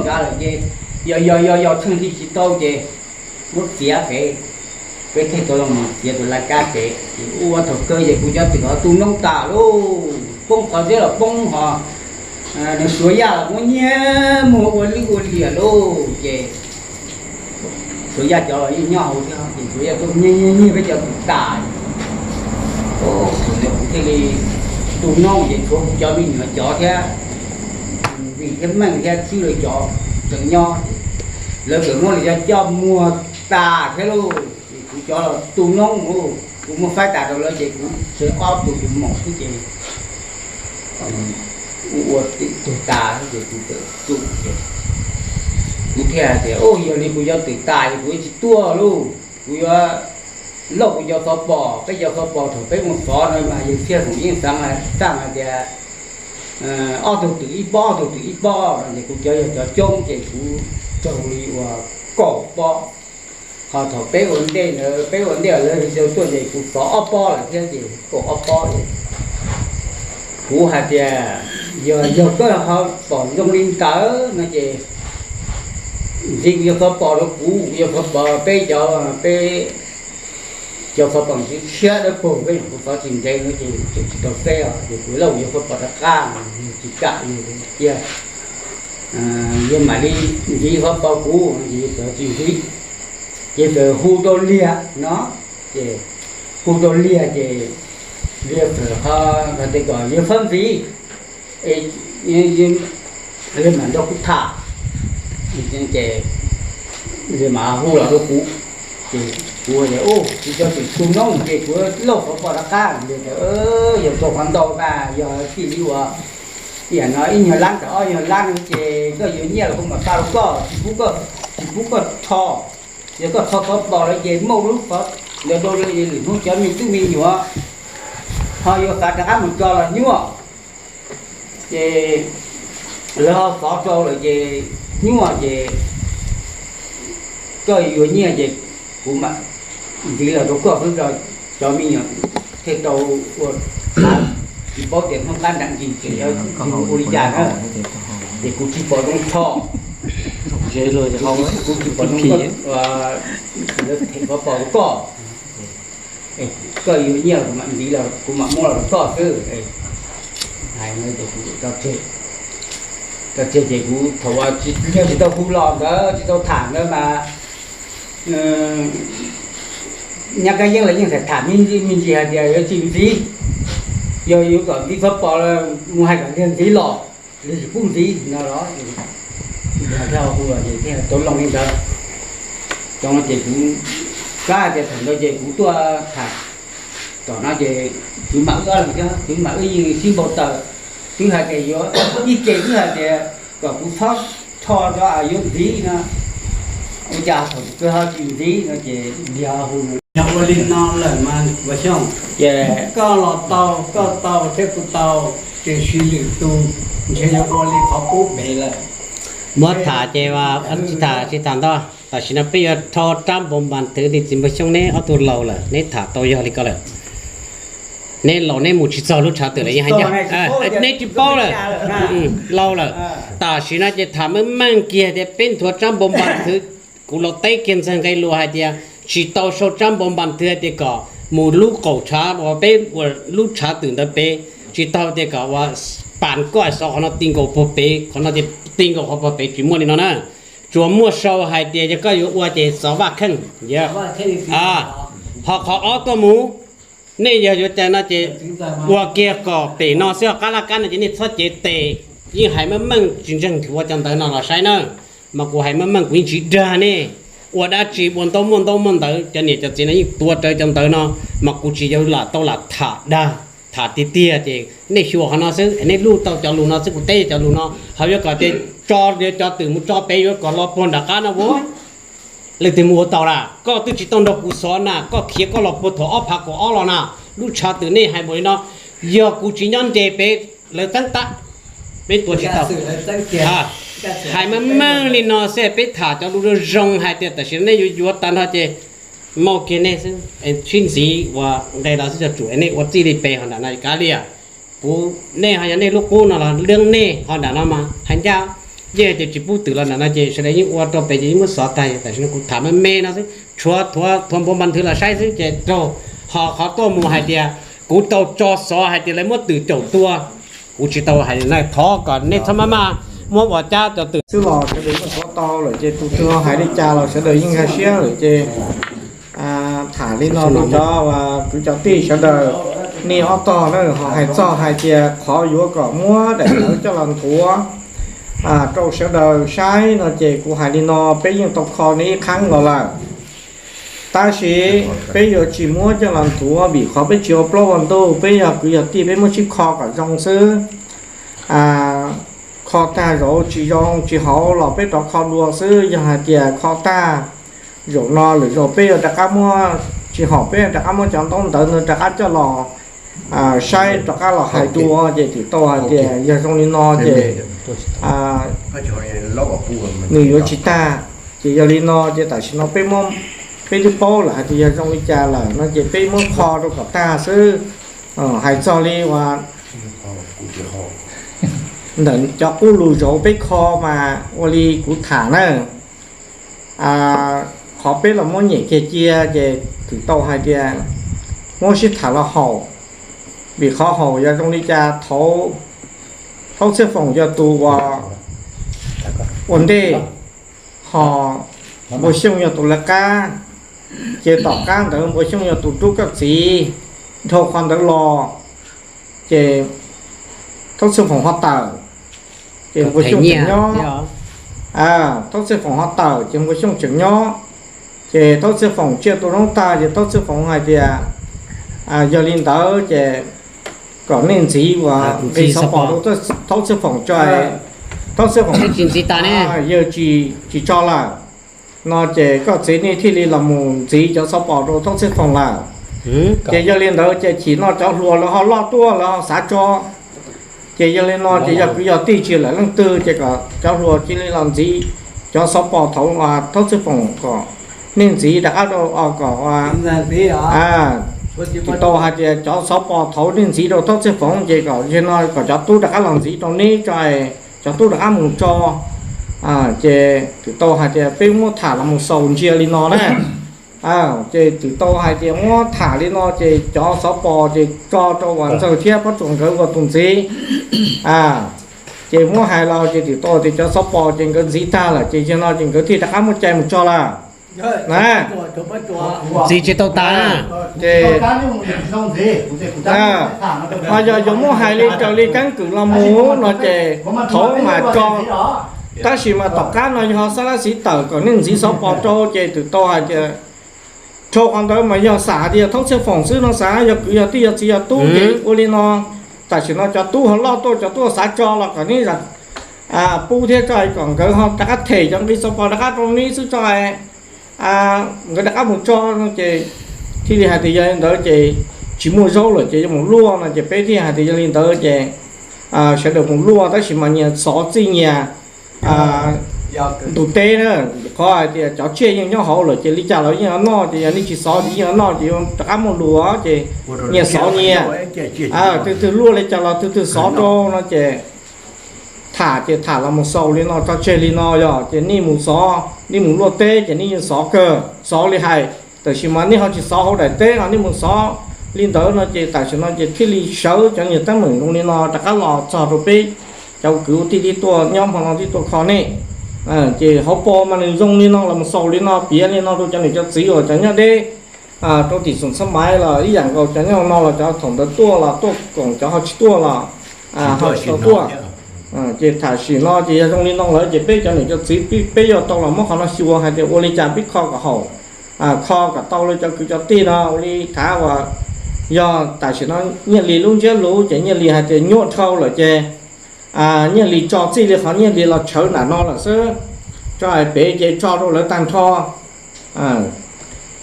kab lawm ces yog yog yog yog tsheej hli tsis tau ces muab txiav pem, peb thiaj tau los txiav tus laj kab pem ces ua thaum kawg ces kuv cov twm ho tu noob tas lauj, poob qhov txeb los poob ho, nws Suav Yaj los muab nyiag muag ua lwj ua liam lauj ces Suav Yaj cov los yeej nyob hauv thiab ces Suav Yaj tuaj nyiag nyiag peb cov twm tas. Kuv thiaj li tu noob ces tshuav kuv cov me nyuam cov thiab, Vim thiab Meej thiab Tswb lawv cov tseem nyob, lawv tseem muab lawv cov coj muag tas thiab lauj. Kuv cov los tu noob, kuv muab faib tas rau lawv ces kuv tseg ob tug tus maum xwb ces ua twm tuag tas xwb ces kuv txawm tsum ces kuv thiaj hais tias, Yog li kuv cov twm tas ces kuv yuav tsis tuaj lauj, kuv yuav lauj kuv cov xov pos, peb cov xov pos thaum peb mus xov no mas yawg Txhiaj Xoom yeej xav txaj hais tias ob tug twm ib pob, ob tug twm ib pob no ces kuv cov yog cov coob ces kuv raug li uas kaum pob. Ho thaum peb ua ntej ntawd, peb ua ntej lawv tuaj ces kuv xov ob pob lawm thiab ces kaum ob pob. Kuv hais tias, Yog yog koj ho pom zoo li ntawd no ces ntxiv kuv cov xov pos rau kuv, kuv cov xov pos peb cov, peb cov xov pos tshiab dawb paug, peb nyuam qhuav xov tsis ntev no ces tseem tsis tau teb os, ces kuv lauj kuv cov xov pos rov qab, tsis kam li cia yog mam li ntxiv xov pos kuv, ces txawm tsis ntxiv, ces txawm hu rau Liag no, ces hu rau Liag ces Liag txawm hais tias kom yawg txhob ntxiv, Liag mam nrog kuv tham. Ces Liag mam hu los rau kuv, ces kuv tias, Kuv cov twm tu noob ces kuv lauj xov pos rov qab. Liag tias, Yog tau qhov ntau mas yog txij li uas tiam no ib nyuag lab tawm ob nyuag lab no ces koj yuav nyiaj los kuv mam xa rau koj, tsis pub koj, tsis pub koj rho. Yog koj rho xov pos lawm ces muaj lub xov ntawd rau lwm hnub cov me tub me nyuam ho yuav xav rov qab mus tso los nyuaj. Ces lawv ho xov rau lawm ces nyuaj ces koj yuav nyiaj ces kuv mam ntxiv los rau koj xwb, cov me nyuam thiaj tau ua, tsis paub tias hnub qab nram ntsis ces yuav ua li cas na. Ces kuv tsis pom zoo rho, kuv tsis pom zoo, lawv them xov pos rau koj, koj yuav nyiaj kuv mam ntxiv los kuv mam muab los rau koj xwb. Hais no ces kuv tso tseg, tso tseg ces kuv thaum uas tsis, yog tsis tau hu los ntawd, tsis tau tham ntawd mas nyab Kab Yeeb los yeej tham tham me ntsis me ntsis hais tias yuav tsis ntxiv, yog yuav kom ntxiv xov pos mus hais kom Liag ntxiv los, Liag tsis pub ntxiv no los thiaj hu los ces thiaj tau loo li ntawd. Ces kuv, kab hais tias thaum ntawd ces kuv tuaj tham tom no ces Tswv Mam wb ob leeg thiab, Tswv Mam wb yeej sib npau taws, twb hais tias yuav, ib ce twb hais tias kom kuv txhob rho rau yuav ntxiv no, ua cas thaum kawg ho tsis ntxiv no ces Liag hu, yog ua li no lawm mas Vam Xyooj, koj los tau, koj tau thiab kuv tau, tiam sis lwm tus ntshe yuav ua li qhov pub pem lawm. Muab tham ces tsis tham, tsis tham ntau. Tam sim no peb yuav rho rab npau npas thwv li txiv Npawg Xyooj, neb ob tug laus lawm, neb tham tau yog li ko lawm. Neb laus neb mus tsis txog lub tshav twm lawm, yeej hais ncaj, neb tsis paub lawm, laus lawm. Tam sim no ces tham meej meej kiag tias peb nthuav rab npau npas thwv. Kuv los teb kiag ntxawg nqe lus hais tias tsis tau sau rab npau npas thwv hais tias kom mus lub qaum tshav uas peb ua lub tshav twm ntawd pem, tsis tau tias kom ua pas koj xov qhov no ti nkaus puag pem, qhov no ti nkaus qhov puag pem, tsis muaj li no na. Tsuas muaj sau hais tias yog koj yuav ua ces xov vaj kheej. Ho qhov ob tuaj mus, nej yog yuav cai no ces ua kiag kom pem no xwb, qab laj kab no ces nej txhob cev tes. Yeej hais meej meej tsis ntseeg, ua cov ntawv no los saib na, mas kuv hais meej meej, kuv yeej tsis dag nej. Ua dab tsi ua ntaub muaj ntaub muaj ntawv, cov niam cov txiv no yeej tuav rawv cov ntawv no, mas kuv tsis yuav lam tau lam tham dag, tham tiag tiag ces nej xyuas qhov no xwb, nej luj tau cov lus no xwb, kuv teb cov lus no ho yuav kom tias tso cov twm mus tso pem yuav kom los puag nram qab no ua. Leej twg mus ua tau lawm? Koj twb tsis tau nrog kuv xov na, koj khiav koj los puag thaum ob phav kaum ob los na. Lub tshav twm nej hais npaum li no, yog kuv tsis nyob nres pem, lawv txeeb tab, peb tuav tsis tau. Hais meej meej li no xwb, peb tham cov lus zoo zoo hais tias tam sim no nej yuav yuav tag nrho ces maub kiag nej xwb, sib ntxiv ua nqe los xwb, cog tsum nej ua txij li pem ho nram no kav liam. Kuv, nej ho yog nej lub qub no los leej nej ho nram no mas hais ncaj. ncej ces tsis pub twm los na no ces sawv daws yeej ua rau pem ces yeej muab xov tag. Tam sim no kuv tham me me no xwb, tshuav thuav npuav npas nthwv los saib xwb ces raug ho qhov tuaj mus hais tias kuv tau tso xov hais tias lawv muab twm caum tua. Kuv tsis tau hais na, thov kom nej txhob maj maj muab ua cab cov twm xwb los sawv daws yeej paub tau lawm ces tus twg hais li cas los sawv daws yeej nkag siab lawm ces tham li no rau cov kwv cov tij sawv daws. Nej ob tog na ho hais txog hais tias qhov yuav kom muab daim ntawv coj los nthuav rau sawv daws saib no ces kuv hais li no, peb yeej tau kho nej ib qhab los lawm. Tab sis peb yuav tsis muab coj los nthuav vim qhov peb tsis ua plaub ua ntug, peb yog kwv yog tij peb muab sib kho kom zoo xwb. Kho tag zaum tsis zoo tsis haum los peb rov kho dua xwb. Yog hais tias kho tag zaum no lwm zaus peb yuav rov qab muab, tsis haum peb rov qab muab cov ntaub ntawv no rov qab coj los saib rov qab los hais dua ces twm tau hais tias yog zoo li no ces nws yuav tsis tag. Ces yog li no ces tam sim no peb muab, peb twb paub lawm hais tias yog zoo li cas lawm no ces peb muab kho rau kom tag xwb. Hais txog li uas ntawm cov qub lus zauv peb kho mas ua li kuv tham na, qhov peb los muab nyem kiag cia ces twm tau hais tias muab sib tham los haum. Vim qhov haum yog zoo li cas, thaum Thaub Txhiaj Foom yog tus uas ua ntej, ho Npuag Xyooj yog tus lawv qab, ces tom qab ntawd Npuag Xyooj yog tus rub koj txiv. Dhau qhov ntawd los ces Thaub Txhiaj Foom ho tawm, ces Npuag Xyooj tseem nyob. Thaub Txhiaj Foom ho tawm ces Npuag Xyooj tseem nyob. Ces Thaub Txhiaj Foom tsiaj tu noob tag ces Thaub Txhiaj Foom hais tias yog li ntawd ces kom nej ntxiv uas nqi xov pos rau Thaub Txhiaj Foom tso, Thaub Txhiaj Foom tsis ntxiv tas ne, yawg tsis tso lawm no ces koj txiv nej thiaj li los mus ntxiv cov xov pos rau Thaub Txhiaj Foom lawm. Ces yog li ntawd ces chim no cov hluas lawv ho loj tuaj lawv ho xav tso. Ces yog li no ces yog kwv yog tij tsis lawm leej twg ces kom cov hluas cia li los ntxiv cov xov pos thaum Thaub Txhiaj Foom kom nej ntxiv rov qab rau kom twm tau hais tias cov xov pos thaum nej ntxiv rau Thaub Txhiaj Foom ces kom yog no kom cov tub rov qab los ntxiv rau neb tso, cov tub rov qab mus tso. Ces twm tau hais tias peb muab tham los mus xaus ntsia li no na. Ces twm tau hais tias muab tham li no ces cov xov pos ces tso rau uas Ntxawg thiab Pob Tsuas nkawd ua tus ntxiv. Ces muab hais los ces twm tau tias cov xov pos ces nkawd ntxiv tag lawm ces yog no ces nkawd thiaj rov qab muaj cai mus tso lawm na. Ntxiv tsis tau tas. Ces ho yog yuav muab hais li raws li keeb kwm los mus no ces thaum mas tso, tab sis mas tom qab no yog Xab Lab Xiv tawm kom nej ntxiv xov pos rau ces twm tau hais tias dhau qhov ntawd mas yog xam tias Thaub Txhiaj Foom xwb no xav, yog kwv yog tij yog txiv yog tub ces ua li no. Tam sim no cov tub ho loj tuaj, cov tub xav tso los kom neb pub thiab tso kom nkawd ho rov qab them cov nqi xov pos rov qab rau neb xwb tso, nkawd rov qab mus tso no ces thiaj li hais tias yog li ntawd ces tsis muaj zaub lawm ces yuav mus luaj no ces peb thiaj hais tias yog li ntawd ces sawv daws mus luaj tab sis mas nyias xov txij nyias ntu teb na. Qhov hais tias cov tsiaj yeej nyob hauv lawm ces li cas los yeej yuav noj ces yog nej tsis xov ces yeej yuav noj ces yuav rov qab muaj luag ces nyias xov nyias, twg twg luaj li cas los twg twg xov rau no ces tham ces tham los mus xaus li no tso tseg li no yog ces nej mus xov, nej mus luaj teb ces nej yeej xov kawg xov li hais. Tab sis mas nej ho tsis xov hauv daim teb no, nej mus xov li ntawd no ces tam sim no ces thiaj li sawv cov niag teeb meem zoo li no rov qab los txog rau peb cov kwv tij tib tuaj nyob hmo no tib tuaj kho nej. Ces hauv paus mas nws zoo li no los mus xaus li no piav li no rau cov niam cov txiv uas cov nyob deb rau tim Xoom Xab Maiv los ib yam nkaus, cov nyob no los cov thaum ntawd tuaj los tuaj koom, cov ho tsis tuaj los ho tsis tau tuaj. Ces tam sim no ces yog zoo li no lawm ces peb cov niam cov txiv peb yuav tau los muab qhov no xyuas hais tias ua li cas peb kho kom haum, kho kom tau li cov kwv cov tij no ua li thaum uas yog tam sim no Nyiaj Lis lub ntsiab lus ces Nyiaj Lis hais tias nyuaj dhau lawm ces Nyiaj Lis tso txij li qhov Nyiaj Lis los tshawv nram no lawm xwb, tso hais pem ces tso rau lawv tag nrho.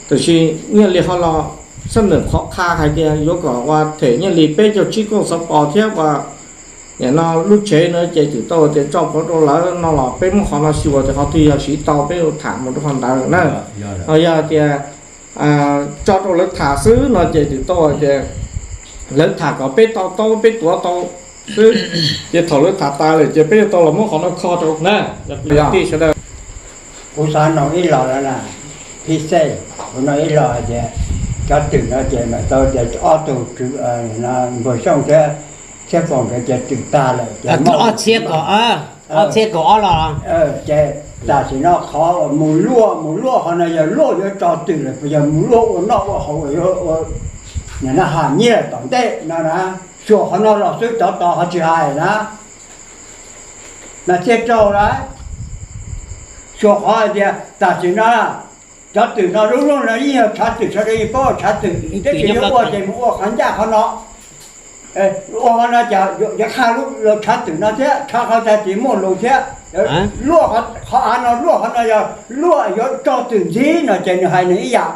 Tab sis Nyiaj Lis ho los xab nws qhov qha hais tias yuav kom ua them Nyiaj Lis peb caug tsib kauj xov pos thiab ua nim no lub tsev no ces twm tau tias tso pov rau lawv no los peb muab qhov no xyuas tias qhov twg yog siv tau peb yuav tham mus rau qhov ntawd na. Ho yog tias tso rau lawv tham xwb no ces twm tau tias lawv tham kom peb tau taub peb tuav tau xwb, ces thaum lawv tham tas lawm ces peb yuav tau los muab qhov no kho rau na, tij sawv daws. Kuv xav nug ib los lawm na, phij xej, kuv nug ib los hais tias cov twm no ces mam tau tias ob tug Npuag Xyooj thiab Txhiaj Foom nkawd ces twm tag lawm ces ob txhiab kaum, ob txhiab kaum ob los ces tam sim no qhov mus luaj, mus luaj qhov no yog luaj yuav tso twm lawm puas yog mus luaj ua noj ua haus, nim no has nyiaj tom ntej no na, xyuas qhov no los xwb cov tos ho tsis hais na. Mas thiaj rau lawm, xyuas qhov hais tias tam sim no cov twm no lub luaj no yeej yog tshav twm, sawv daws yeej paub tshav twm, tab sis yuav ua ces mus ua qhov ncaj qhov no. Ua qhov no ces yuav qha lub tshav twm no thiab, tshav qhov tag ces muaj lus thiab. Luaj qhov av no, luaj qhov no yog luaj yuav tso twm ntxiv no ces nws hais nws ib yam,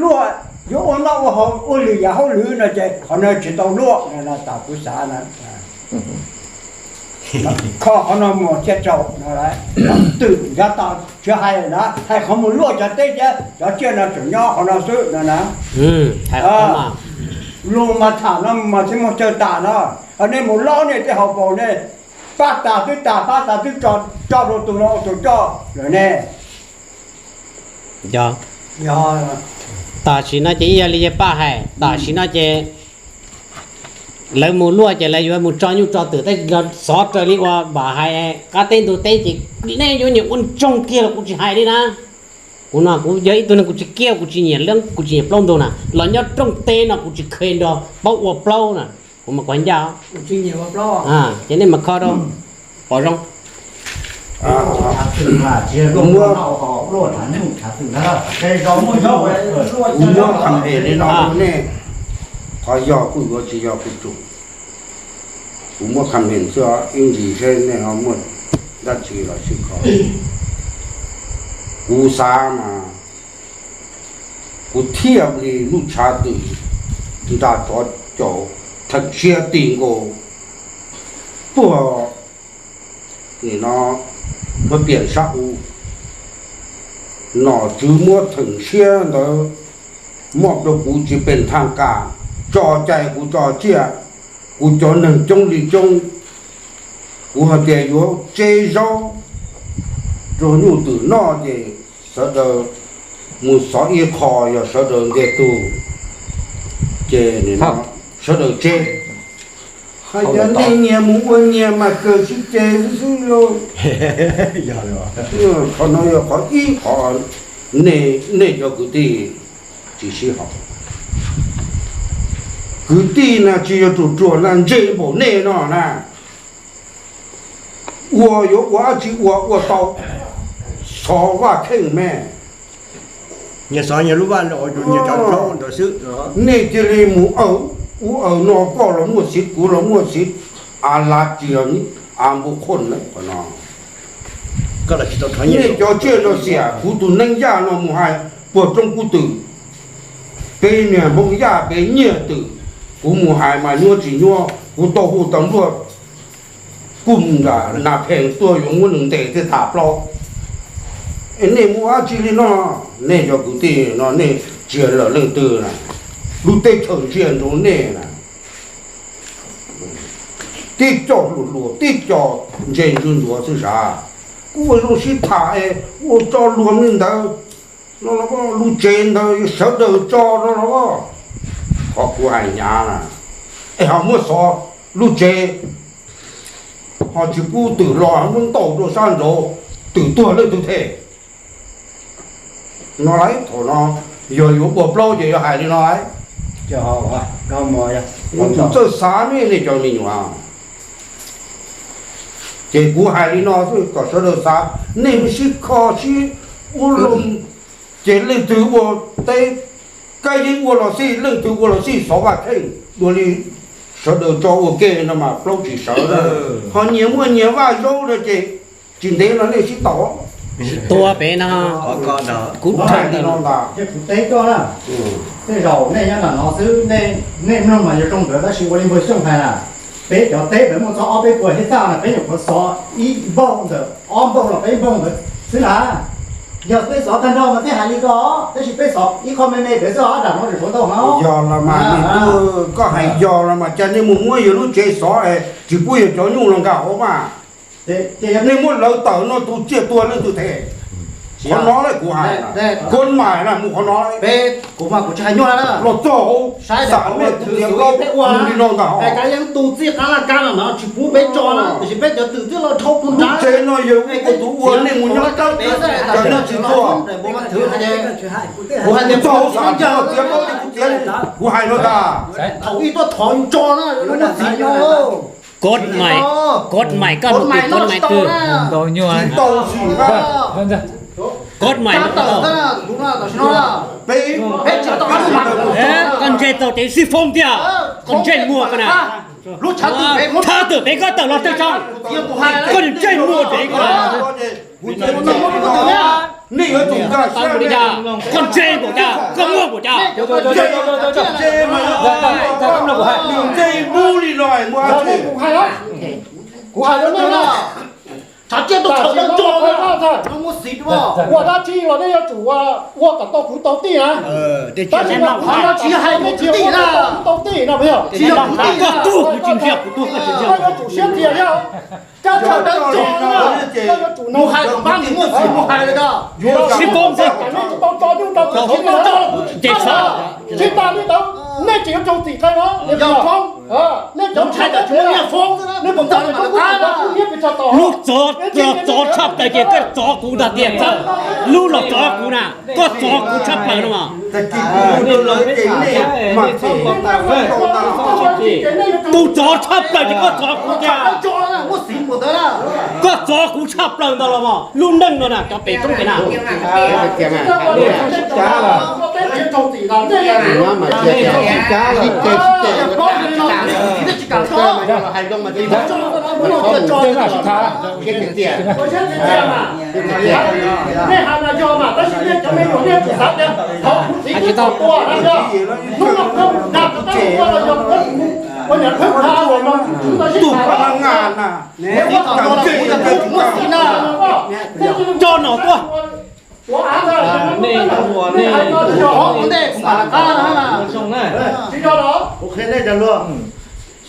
luaj yuav ua noj ua haus ua lwm yam hauj lwm no ces qhov no tsis tau luaj no, tas kuv xav na. Kho qhov no mus thiaj tau no, twm yav tas tsis hais na, hais qhov mus luaj cov teb thiab cov tsiaj no tseem nyob qhov no xwb no na. Lus mas tham no mas tsis muaj chaw tas no, nej mus laub nej tej hauv paus nej, pab tas twb tas, pab tas twb tso, tso rau tus no ua tus coj lawm ne. Tam sim no ces ib yam li yawg Paj hais, tam sim no ces lawv mus luaj ces lawv yuav mus tso nyuj tso twm, tej xov raws li uas Vam hais, qab teb ntug teb ces nej yuav nyiam ua ntsoog kiag los kuv tsis hais li na. Kuv no kuv yog ib tug neeg kuv tsis kiab, kuv tsis nyiam leeb, kuv tsis nyiam plaub ntug na, los nyob rooj teb no kuv tsis kheev nrog paub ua plaub na, kuv mas kuv ncaj. Ces nej mas kho rau pom zoo. Kuv muab comment li no rau nej, qhov yog kuj yuav tsis yog kuj tsum. Kuv muab comment xwb, ib ntsis seb nej ho muaj dab tsi los sib kho. Kuv xav mas kuv thiaj li lub tshav twm nra tsov caum theem siab ti nkaus puag nim no puag piam sab u. Nom tswv muab theem siab ntawd moj rau kuv tsis pes thaj kam, tso cai kuv tso tsiaj, kuv cov neeg coob li coob. Kuv hais tias yuav tseb zaub rau nyuj twm noj ces sawv daws mus xov ib qho, yog sawv daws ntiag tug ces sawv daws tseb. Hais tias nej nyias mus ua nyias mas kawg sib ceg xwb xwb lauj. Qhov no yog qhov ib qho nej cov kwv tij tsis sib haum. Kwv tij na tsis yog ruam ruam na, ntse npaum nej no na. Ua yuav ua dab tsi ua, ua tau xov vaj kheej me. Nej cia li mus aws ub aws no, koj los muaj xiv, kuv los muaj xiv, a lav tsis yog a npu qhoj na qhov no. Nej cov tsiaj rau xiam, kuv tus neeg yaj no mus hais puag roob kub twm, peb niag Hmoob yaj peb nyiaj twm, kuv mus hais mas nyuaj tsis nyuaj, kuv tau hu tau npluaj kuj mus nram nas phees tuaj yuav muab nws ntes thiaj tham plaub. Es nej mus dab tsi li no? Nej cov kwv tij no nej tsis yog lawm leej twg na, lub teb chaws ntsia ntsoov nej na. Tib co hluas hluas, tib co ntse ntsuag ntsuav xwb sav, kuj ua zoo sib tham es ua tso luag li ntawd no los, lub tsev ntawd sawv daws tso no los. Qhov kuv hais hnyav na, es ho muab xov lub tsev ho tsis pub twm los, muab ntaus rau sab nraud, twm tuag leej twg them no lauj. Thaum no yog yuav ua plaub ces yuav hais li no lauj. Tus txawj xav ne nej cov me nyuam. Ces kuv hais li no xwb kom sawv daws xav, nej mus sib kho sib ua loo, ces leej twg ua teb, Kab Yeeb ua los xij, leej twg ua los xij, xov vaj kheej dua li sawv daws tso ua ke no mas plaub tsis sawv. Ho nyias muaj nyias vaj zaub no ces tsis ntev no nej sib tau. Tua pem no. Kuv hais li no ntag. Kuv teb koj na, tej zaum nej nyob nram no xwb, nej mloog mas yuav zoo nkawd, tab sis ua li Npuag Xyooj hais na, peb cov teb ntawd muaj txog ob peb puas hej txaj na, peb nyuam qhuav xov ib npaug ntawm ob npaug los peb npaug ntawd xwb na. Yog peb xov tag nrho mas thiaj hais li ko, tab sis peb xov ib qho me me pem xwb os, dam no tseem tshuav ntau heev. Yog los mas, koj hais yog los mas, cas nej mus muab yawg lub tsev xov es tsis pub yawg cov nyuj los nkag hauv mas. Nej muab lawv tawm no tus tsiaj tuag leej twg them? Qhov no lawm kuv hais, kuv mam na mus qhov no. Kuv mas kuv tsis hais nyuaj los txog hauv, xam nej tus tias ua li no ntag. Kav yeej tus txij qab laj kab no tsis pub peb tso na, tiam sis peb cov twm twb los dhau tus nrad. Tsev no yog ua tus ua nej mus nyob tab cov no tsis txog. Kuv hais tias txog hauv xam txiav paub li kuv txiav, kuv hais no tas. Thaum ib tuaj thov yus tso na, muaj txiv no. Code mày, code mày, koj mus tìm code mày twg? Tsis tau sim na. Code mày. Koj ntse tau ces xib foob tiag, koj ntse muag koj na. Thawj twm pem koj tawm los twg tso, koj ntse muag pem koj na. Nej yuav tsum nkag siab, koj ntse npaum cas koj muag npaum cas. Ntse, ntse li no muaj. Kuv hais rau nej na, tshav tsiaj tau tshawb tau tso, no muaj xiv dua. Ua dab tsi los nej yuav tsum ua kom tau kwv tau tij na. Tab sis mas kuv tsis hais nej kwv tij na, tau tij na, tsis yog kwv tij. Koj tuag kuv tsis ntsia, kuv tuag koj tsis ntsia. Koj yuav tsum siab ntev thiab. Koj tshawb tau tso, koj yuav tsum mus hais kom pab nws muaj xiv mus hais li ko. Sib koob xwb. Tsis tau tso nyuj rau kuv tsis tau tso, kuv tsis tau tso. Tsis tas li ntawd, nej tseem yuav raug txim qhia no. Yog foob, nej cov ntshai cov tsis muaj nyiaj foob, nej puas ntaus li mas kuv tus kuv niab pes tsawg tos. Lub tsov los tsov tshaj plaws ces koj tsov kuv ntag tiag. Lub los tsov kuv na, koj tsov kuv tshaj plaws no mas. Tus tsov tshaj plaws ces koj tsov kuv tiag. Koj tsov kuv tshaj plaws ntag los mas, lub neej no na cov pem roob pem na. Nej hais mas yog mas, tab sis nej cov me nyuam nej tsis xav tias thaum kuv txiv twb tau tua na, yog hnub no kuv dag kuv tab ua los yog kuv, kuv niam pheej dag los no, kuv tsis xav na. Txiv thaum tua los kuv yog kuv tsis muaj xiv na. Coj nom tuaj. Nej ua nej, kuv ntej kuv mam rov qab na. Tsis yog los.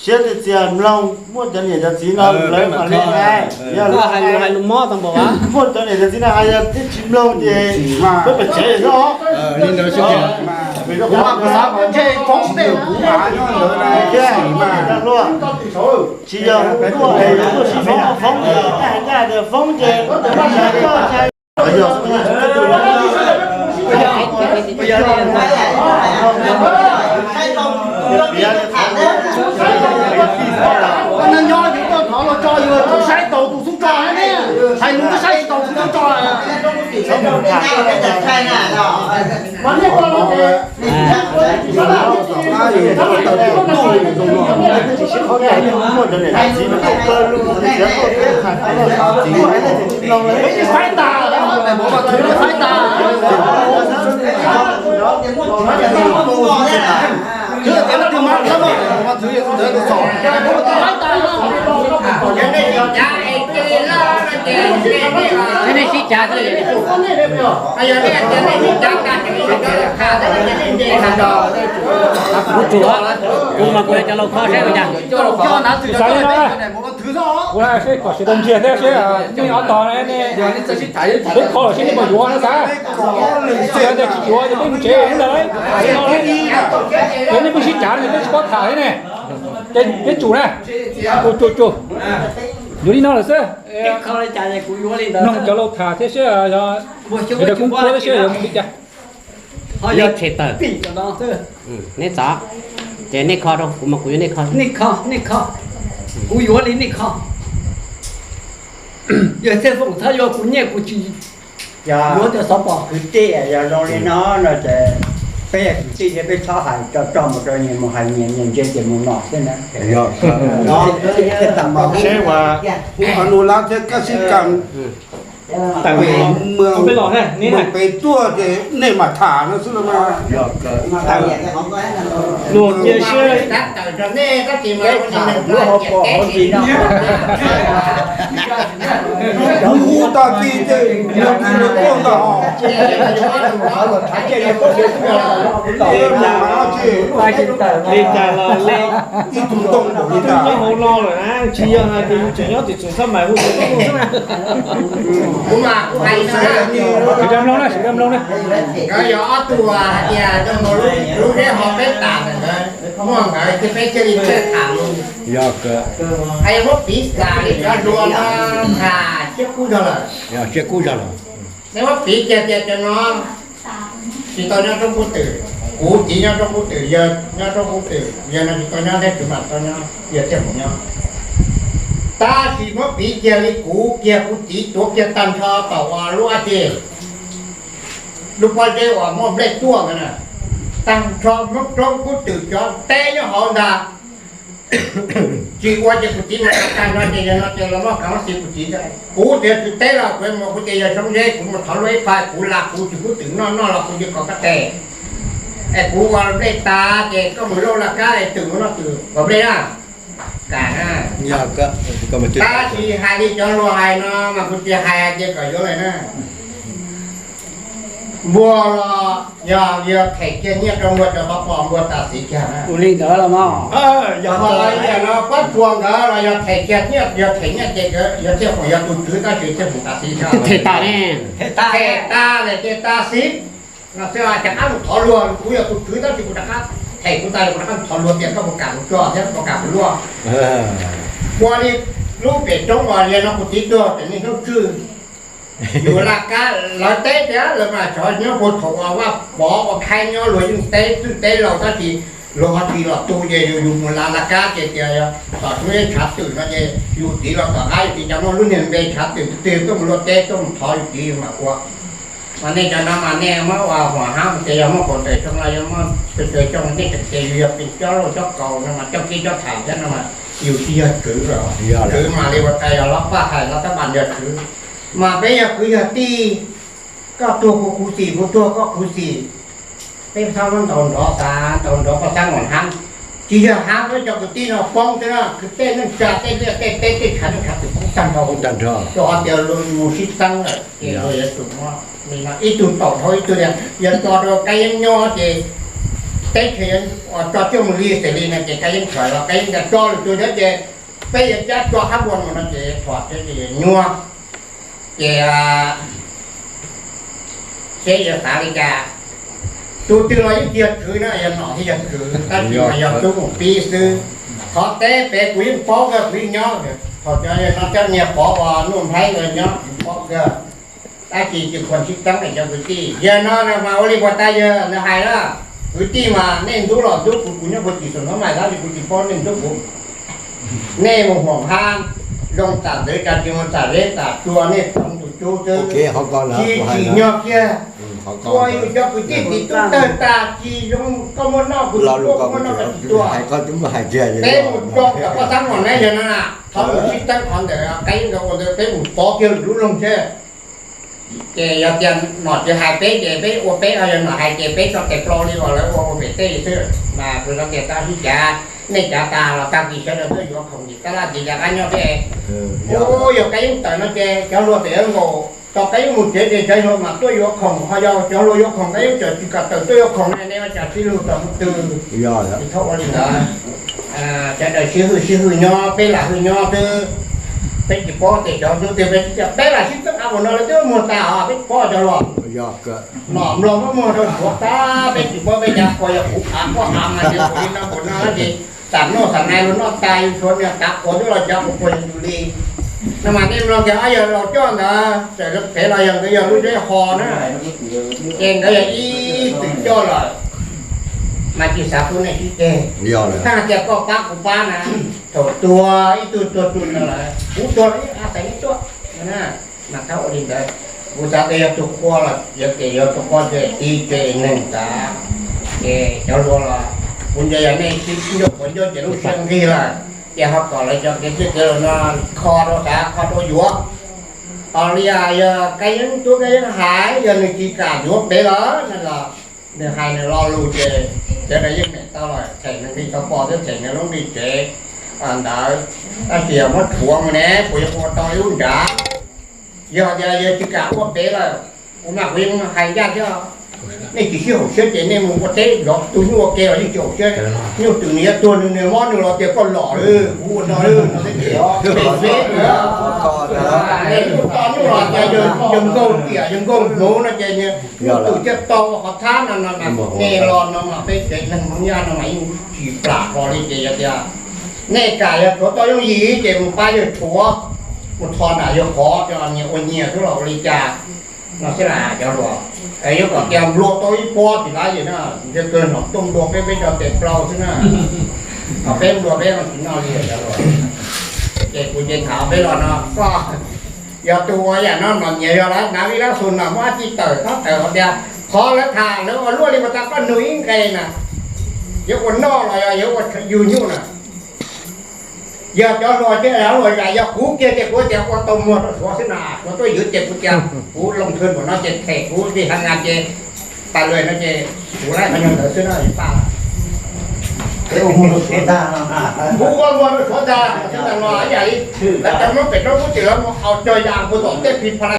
Siab txias mloog, muaj cov niam cov txiv no lawv mam li hais. Koj hais lus hais lus mob tau npaum, muaj cov niam cov txiv no hais yog twb tsis mloog ces peb pem tsev xwb os. Kuv mas kuv xav kom ntshe foob ntej kuv mas nyob ntawd na. Tsis yog tuaj es tuaj sib foob foob, hais tias foob ces Nyob yus tuaj thov los tso, yus tsum saib taus tus xub tso ne, hais lus twb saib tsis taus tus xub tso. Mas nej ua no ces faib tas, faib tas. Nej sib cav xwb. Kuv tsuas, kuv mas kuv yuav cov laus kho saib ua cas. Kuv hais seb kom sawv daws ntsia thiab seb nej ob tog ne, peb kho los seb nej puas yuav no xav. Tsis yuav ces tsis yuav, ces peb mus tsev no lawm. Yog nej pheej sib cav no peb tsis paub tham thiab ne. Ces peb tsum na. Tsum tsum tsum. Yuav li no lawm xwb. Mloog cov laus tham thiab seb, sawv daws koob kuab thiab seb yuav mus li cas. Neb tshem tawm. Neb txav, ces nej kho rau kuv mas kuv yuav nej kho. Nej kho, nej kho. Kuv yuav li nej kho. Yog Xeeb Foom txhob yuav kuv nyiaj kuv tsis yuav cov xov pom. Kwv tij, yog zoo li no no ces peb yog kwv tij thiab peb txhob hais tso tso mus rau nyias mus hais nyias, nyias ntse ces mus no xwb na. Seb uas Anulab thiab Kab Sib Kam pem tuaj ces nej mam tham no xwb los mas. Luag cia siab. Kuv hu tag kis ces nws kis nws tuaj ntag. Li cas los li, ib tug ntoo npaum li cas nyob hauv no lawm na, tsis yog hais tias yus tseem nyob tim tseem xab mais hu. Kuv mas kuv hais li no na, sawv daws mloog na, sawv daws mloog na. Nkawd yog ob tug hais tias rau lub zeb ho peb tas ntawm nkawd, muaj nkawd thiaj peb thiaj li txawj tham lus. Yog, muab piv xam li cov hluas no tham siab kub zog lawm. Siab kub zog lawm. Nej muab piv kiag tias cov no tsis tau nyob roob kub twm, kuv txiv nyob roob kub twm, yawg nyob roob kub twm, yawg no tsis tau nyob, neb tsis mam tau nyob, yawg thiaj mus nyob. Tab sis muab piv kiag li kuv kiag kuv txiv tuav kiag tag nrho tom uas lub ab tsi, lub pob zeb uas muaj nplej tuaj ntawd na, tag nrho Hmoob roob kub twm cov teb nyob hauv ntag. Tsis ua ces kuv txiv mas tag nrho ces yog no ces los muab kav muab xis kuv txiv ntag. Kuv tias tsis teb los kuv mus kuv ces yog xyoob zeb kuv mus thov luaj ib pha kuv la kuv tsis kub twm noj noj los kuv cia kom koj tes. Es kuv ua nplej tas ces koj mus lauj laj kab es twm mus noj twm kom nplej na. Kam na. Tab sis hais li cov hluas hais no mas kuv tsis hais hais tias kom yuav lawm na. Npua los yog yog them kiag nyiaj rau npua cov tov pom npua tas xiv kiag na. Ua li ntawd los mas. Yog ho los ib yam no pab tsuas nkawd los yog them kiag nyiaj, yog them nyiaj ces nkawd yog thiaj foom yog tus tswv tab sis thiaj foom tas xiv. Them tas ne. Them tas lawm ces tas xiv. No xwb ces rov qab mus thov luag, kuv yog tus tswv tab sis kuv rov qab them kuv tas kuv rov qab mus thov luag tias koj puas kam kuv tso thiab puas kam kuv luaj. Ua li lub pem roob uas li no kuv txiv tuag pem niaj hnub tswj. Yus laj kab lawv teb tias lawv mas cov nyob puag thaum uas Vaj Pov ua khaib nyob luag yeej teb twj teb laus tab sis luag ho tsis los tu ces yus yus mus la laj kab ces tias tom xyoob zeb tshav twm no ces yus txiv los tom qab yus txiv cas muaj lub niag npe tshav twm twg twg tuaj mus luaj teb tuaj mus thov yus txiv yus mam ua. Mas nej cov no mas nej muab ua huam hab ces yog muaj kaum tawm xyoo los yog muaj pes tawm xyoo nej tseem tias yus yog pes cob lauj cob kaus no mas cob kib cob tham thiab no mas yus tsis yog tswv lawm. Tswv mas li ua cas yog los paj hais los tab mas yog tswv. Mas peb yog kwv yog tij, koj tuag kuv khuv xim, kuv tuag koj khuv xim. Peb txhob muab ntaus nrov xav, ntaus nrov koj xav mus hab. Tsis yog hab, peb cov kwv tij no poob xwb na, kwv tej neej tsa tej liaj tej teb tej tshav tej tshav twm poob tag nrho. Rau qhov tias luag mus sib txeeb lawm ces luag yuav tsum muab li no ib tug taum dhau ib tug tias yog tso rau Kab Yeeb nyob ces teb chaws tso cuaj mus li xws li no ces Kab Yeeb txawm los Kab Yeeb tias tso lwm tus thiab ces peb yuav cab tso hab npua no no ces thom thiab ces nyuaj. Ces seb yuav xav li cas. Tus twg los yeej tsis yog tswv na, yog nom thiaj yog tswv, tab sis mas yog tub mus pib xwb. Qhov teb pem kuv yeej paub kawg, kuv yeej nyob. Thaum cov no cov niag pov uas Nuj Nplhaib los nyob kuv paub kawg. Tab sis tsis khuam sib txeeb cov kwv tij. Yawg no mas ua li puas tas yawg nws hais na, kwv tij mas nej ntub los ntub kuv, kuv nyob puag tim Xus Nuav Maim tab sis kuv tsis paub nej ntub kuv. Nej mus huam hab, zoo tam ntawd tas tsis mus tam zeb tam tsua nej txhoov tus cub xwb. Tsis tsim nyog kiag. Ua yus cov kwv tij txiv tub tawg tas tsis zoo, koj muaj noj kuv tsis tuaj, kuv muaj noj koj tsis tuaj. Peb mus tso cov poj xab mom neb yawg no na, thov mus sib txeeb qhov ntawd, qeb ntawd ua ntawd peb mus pov kiag lwm lub loog thiab. Ces yog tias nom tsis hais peb ces peb ua peb, yog nom hais ces peb tso tes plaub li uas lawv ua ua pem teb xwb. Mas kuv xav tias tab sis cas nej cav tas los tag kis sawv daws tuaj yuav khoom tim tab laj tim cas qab nyob thiab. Ub, yog Kab Yeeb tawm no ces cov hluas txawm yuav nkaum, tau Kab Yeeb mus tsev ces cov hluas mam tuaj yuav khoom, ho yog cov hluas yuav khoom Kab Yeeb txawm tsis kam tawm tuaj yuav khoom ne, nej ua cas sib lug tau mus twg? Tsis txhob ua li ntawd. Sawv daws sib hwj sib hwj nyob, peb lam hwj nyob xwb. Peb tsis paub tias cov hnub twg peb sib tias peb lam sib txeeb av npaum no lawv twb muag tas os, peb tsis paub cov hluas. Nom nploog muab muag rau Suav tag, peb tsis paub peb cav koj yog kuv av koj av mas yog kuv li no npaum no ces tam noj tam nais los noj tas yus Suav niag kav quas twb los cav quas quas yus li. No mas nej mloog tias ob yawg laus coj ntawd txawm lawv phev los yog nkawd yog lub zeb ho na, ces nkawd yog ib txwm coj lawm. Mas tsis xav pub nej sib ceg, txhaj tias koj pab kuv pab na. Thaum tuag ib tug tuag tug no lawm, kuv tuag ib a xais neb tuaj. Mas txhob ua li ntawd. Kuv xav tias yog tus qua los yuav ces yog tus qua ces tiv ces neeg tas, ces cov hluas los kuv nco yog nej sib ncauj quav ncauj ces lub siab nqig lawm, ces ho kom lawv cov kev txwj kev laus no kho rau xav kho rau yuav. Ho li yog Kab Yeeb tub Kab Yeeb hais yog nws tsis kam yuav pem lawm no los nws hais nws lo lus ces cov no yeej meem tau lawm, them nws nqi tau pom thiab them nws lub nqi tsev. Ntawd, tab sis yog muab rhuav mus ne, kuv yuav ua tau ib lub nrad. Yog tias yog tsis kam ua pem lawm, kuv mas kuv yeej hais ncaj thiab. Nej tsis sib haum siab ces nej mus ua teb zov tus nyuj ua ke los yeej tsis haum siab. Nyuj twm nws yuav tuag nws, nws mob nws los tias koj lom lawm, kuv ua no lawm no thiab ces pem peb, nej nyuj to nyuj los tias yawg nkaug tiam yawg nkaug hmuv no ces nyuj twm thiaj tau qhov thab no no mas nej los no mas peb tsev neeg Hmoob Nyab no mas yeej tsis plam hlo li ces yog tias nej kam yog rhuav tau yooj yim ces mus pab yawg rhuav, mus tho nram yawg qhov ces nyias ua nyias xwb los ua li cas no xwb na cov hluas. Yuav kom tias nplua tau ib pob tsis laib li na, ntshe kawg nom tuaj nplua peb peb cov tes plaub xwb na. Ho peb nplua peb no tsis noj li cov hluas. Ces kuv ces tham peb los no koj yog tus ua yam no mas nyias yog lawv hnav vij lab xus no muab dab tsi tawm txhob tawm hais tias qhov lawv tham lawv ua luaj li mas tas koj nug ib nqe na, yuav ua noj los yog yuav ua yug nyuj na. Yog cov hluas ces cov hluas zais, yog kuv kiag ces kuv tias ua tau muag rau Suav xwb na, Suav tuaj ywv ces kuv tias kuv loo thwj npaum no ces them kuv li ha na ces tas luaj no ces kuv laib qhov nyuag ntawd xwb na, paj. Kuv ua muag rau Suav ntag, xwb ntag no ib yam li lawv cov Hmoob pem roob Hmoob ces lawv mus aus cog yas puag tom tej pis pha la